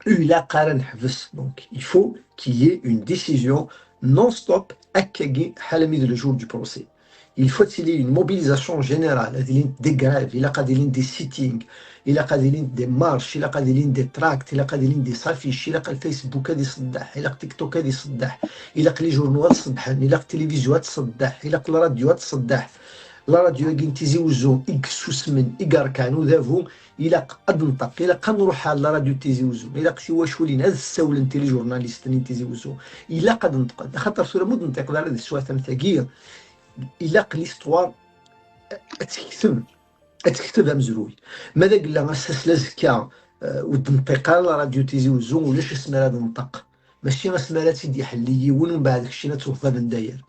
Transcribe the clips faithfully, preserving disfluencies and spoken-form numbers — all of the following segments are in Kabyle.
Ur ilaq ara neḥbes. Donc il faut qu'il y ait une décision non-stop, akkagi, ḥala mi d le jour du procès. Il faut qu'il y ait une mobilisation générale. Ad ilint des grèves, ilaq ad ilint des sittings, ilaq ad ilint des marches, ilaq ad ilint des tracts, ilaq ad ilint des affiches, ilaq le Facebook ad iṣeddeḥ, ilaq TikTok ad iṣeddeḥ, ilaq les journaux ad ṣeddḥen, ilaq télévision ad tṣeddeḥ, ilaq la radio ad tṣeddeḥ. La radio-agi n Tizi Uzzu i yessusmen, i yerkan udabu, ilaq ad neṭṭeq, ilaq ad nruḥ ɣer la radio Tizi Uzzu, ilaq tiwaculin ad ssawlent i les journalistes-nni n Tizi Uzzu, ilaq ad neṭqen, axaṭer tura ma ur d-neṭṭiqeḍ ara di teswiɛt am tagi, ilaq l'histoire ad tekteb, ad tekteb amezruy. Ma d agella ass-a s lazekka, eh, ur d-neṭṭiq ara la radio Tizi Uzzu, ulac asmi ara d-neṭṭeq. Mačči asmi ara tt-id-iḥelli yiwen, umbeɛd keččini ad tewwḍeḍ amendayer.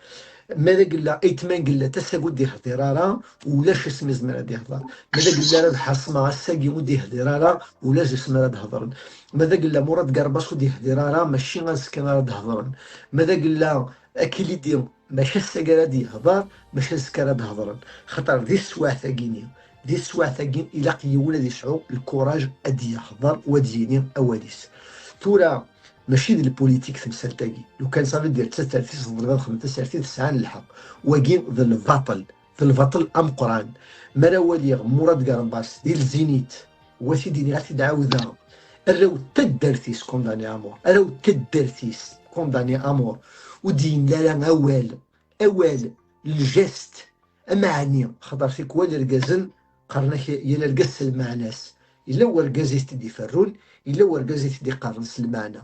Ma d agella aytma n gella tasa ur d-ihdir ara, ulac asmi izmer ad ihder. Ma d agella ara d-ḥasmeɣ ass-agi ur d-ihdir ara, ulac asmi ara d-hedren. Ma d agella Murad Garbas ur d-ihdir ara, mačči azekka ara d-hedren. Ma d agella Akilidi, mačči ass-agi ara d-yehder, mačči azekka ara d-hedren. Xaṭer di teswiɛt-agi-ni, di teswiɛt-agi ilaq yiwen ad yesɛu lkuraj ad d-yehder u ad d-yini awal-is. Tura, mačči d lpulitik temsalt-agi. Lukan ça veut dire d tasertit teḍleb ad xedmen tasertit sɛan lḥeqq. Wagi d lbaṭel, d lbaṭel ameqqran. Mi ara waliɣ Murad Garbas di lzinit, wa t-id-iniɣ, ad t-id-ɛawdeɣ, arraw n taddart-is condamné à mort, arraw n taddart-is condamné à mort, ur d-yenni ara awal, awal, le geste, ameɛni, xaṭer tikwal irgazen qqaren-ak yal argaz s lmeɛna-s. Yella urgaz i t-id-iferrun, yella urgaz i t-id-iqqaren s lmeɛna.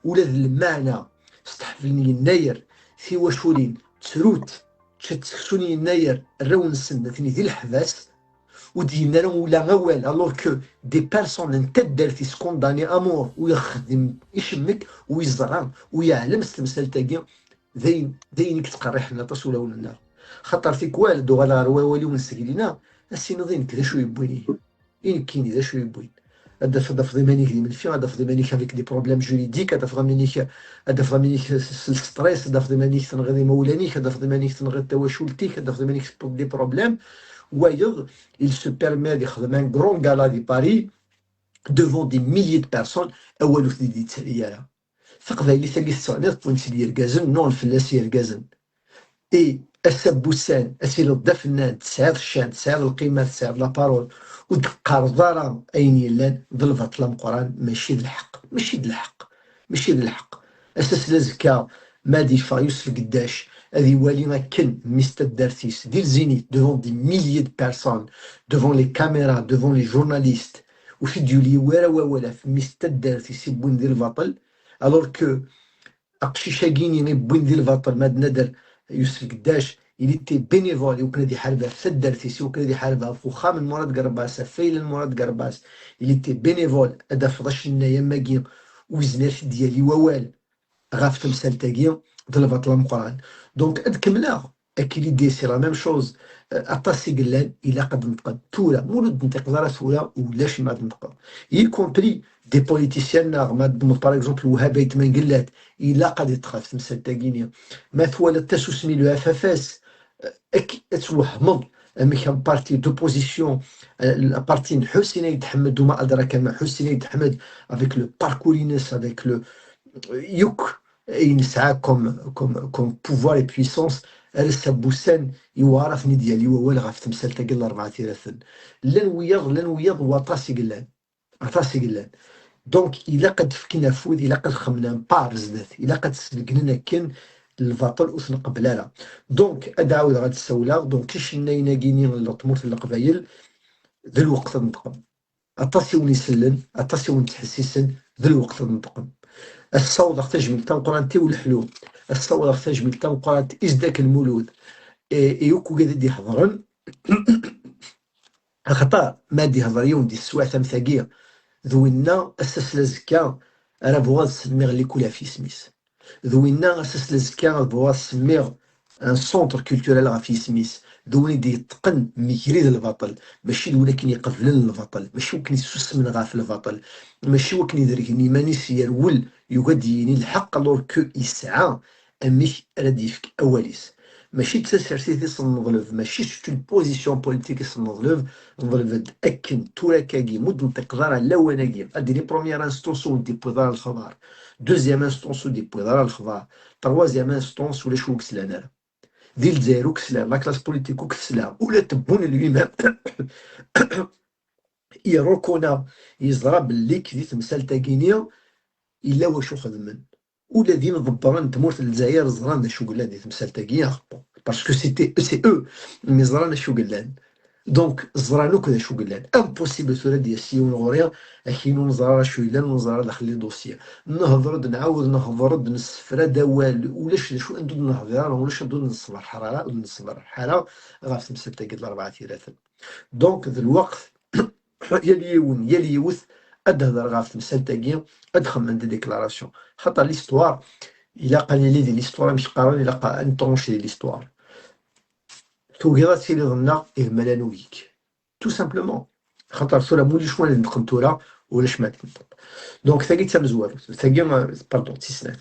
Ula d lmeɛna, steḥflen yennayer, tiwaculin, ttrut, ččant seksu n yennayer, arraw-nsen atni di leḥbas, ur d-yenni ara ula awal, alors que des personnes n taddart-is condamné à mort, u yexdem icemmek, u yeẓra, u yeɛlem s temsalt-agi, d ayen, d ayen i yettqerriḥen aṭas ulawen-nneɣ. Xaṭer tikwal, d-uɣaleɣ ɣer wawal-iw n sgelina, ad s-iniḍ i nekk d acu yewwin-iyi. I nekkini d acu yewwin. Ad tafeḍ, ad tafeḍ iman-ik d imenfi, ad tafeḍ iman-ik avec des problèmes juridiques, ad tafeḍ iman-ik, ad tafeḍ iman-ik s, s, s stress, ad tafeḍ iman-ik tenɣiḍ imawlan-ik, ad tafeḍ iman-ik tenɣiḍ tawacult-ik, ad tafeḍ iman-ik teṭṭuḍ des problèmes. Wayeḍ, il se permet ad ixdem un grand gala di Paris, devant des milliers de personnes, awal ur t-id-yettali ara. Taqbaylit-agi tettɣenniḍ-tt n yergazen, nnuɣen fell-as yergazen. Et ass-a n wussan, ad tiliḍ d afennan, tesɛiḍ ccan, tesɛiḍ lqima, tesɛiḍ la parole, ur d-teqqareḍ ara ayen yellan, d lbaṭel ameqqran, mačči d lḥeqq, mačči d lḥeqq, mačči d lḥeqq. Ass-a s lazekka, ma ad yeffeɣ Yusef Geddac, ad iwali akken mmi-s n taddart-is, di lzinit, devant des milliers de personnes, devant les caméras, devant les journalistes, ur t-id-yuli ara wawal ɣef mmi-s n taddart-is i wwin di lbaṭel, alors que aqcic-agi-ni i wwin di lbaṭel, ma d nader Yusef Geddac, il était bénévole i wakken ad iḥareb ɣef taddart-is, i wakken ad iḥareb ɣef uxxam n Murad Garbas, ɣef ayla n Murad Garbas, il était bénévole, ad d-tafeḍ acennay am wagi, ur yezmir ad t-id-yali wawal ɣef temsalt-agi, d lbaṭel ameqqran. Donc, ad kemmleɣ, Akilidi, c'est la même chose. Euh, aṭas i yellan, ilaq ad neṭqen tura. Ma ur d-neṭiqeḍ ara tura, ulac ma ad neṭqeḍ. Y compris des politiciens nneɣ, ma d-, par exemple, Wahab Ayt Mengellat, ilaq ad iṭṭeq ɣef temsalt-agi-ni. Ma twalaḍ tasusmi, le F F S, euh, ak-, ad twehmeḍ amek un parti d'opposition, euh, le parti n Ḥusin Ayt Ḥmed, وما أدراك ما حسين آيت أحمد, avec le parcours-ines, avec le, euh, yakk ayen nesɛa comme, comme, comme pouvoir et puissance, ar ass-a n wussan, yewɛer ad ten-id-yali wawal ɣef temsalt-agi n Lerbɛa Tiraten. Llan wiyaḍ, llan wiyaḍ, waṭas i yellan. Aṭas i yellan. Donc, ilaq ad d-fken afud, ilaq ad xemmen un pas ar zdat, ilaq ad sbeggnen akken lbaṭel ur t-nqebbel ara. Donc, ad d-ɛawdeɣ ad d-ssawleɣ, donc, icennayen-agi-ni n tmurt n Leqbayel, d lweqt ad neṭqen. Aṭas i wen-isellen, aṭas i wen-ttḥessisen, d lweqt ad neṭqen. Ad ssawḍeɣ tajmilt tameqqrant i uleḥlu, ad ssawḍeɣ tajmilt tameqqrant i Zeddak Lmulud, i, i akk wigad i d-iḥeḍren, axaṭer ma d-ihḍer yiwen di teswiɛt am tagi, d winna ass-a s lazekka ara bɣuɣ ad semmiɣ likul ɣef yisem-is. D winna ass-a s lazekka ad bɣuɣ ad semmiɣ un centre culturel ɣef yisem-is, d win i d-yeṭṭqen mgri d lbaṭel, mačči d win akken iqeblen lbaṭel, mačči wakken isusmen ɣef lbaṭel, mačči wakken idergen iman-is yerwel, yugi ad d-yini lḥeqq, alors que yesɛa amek ara d-yefk awal-is. Mačči d tasertit i s-neḍleb, mačči c'est une position politique i s-neḍleb. Neḍleb-d akken tura akkagi, mu d-nṭiqeḍ ara lawan-agi, ad d-ini première instance ur d-iwwiḍ ara lexbar, deuxième instance ur d-iwwiḍ ara lexbar, troisième instance ulac ur yeslan ara. Di Lezzayer ur yeslan, la classe politique ur tesla, ula Tebboune lui-même i reconnaît, yeẓra belli di temsalt-agi-ni yella wacu xedmen. Ula d imḍebbren n tmurt n Lezzayer ẓran d acu yellan di temsalt-agi, parce que c'était, c'est eux, mi ẓran acu yellan. Donc, ẓran akk d acu yellan. Impossible tura ad d-yas yiwen ɣur-i, akin ur neẓra acu yellan, ur neẓra daxel les dossiers. Nehḍer-d, nɛawed nehḍer-d, nessefra-d awal, ulac d acu anda ur d-nehḍer ara, ulac anda ur d-nesberḥer ara, ur d-nesberḥer ara ɣef temsalt-agi d Larebɛa Iraten. Donc, d lweqt yal yiwen, yal yiwet ad d-tehder ɣef temsalt-agi, ad d-xemmen des déclarations. Xaṭer l'histoire, ilaq ad nili di l'histoire, amek qqaren, ilaq ad netranche di l'histoire. Tugiḍ ad tiliḍ nneɣ, ihi ma la nugi-k. Tout simplement. Xaṭer tura, mulac ma neṭqen tura, ulac ma d-neṭqen. Donc, tagi d tamezwarut. Tagi, euh, pardon, d tis snat.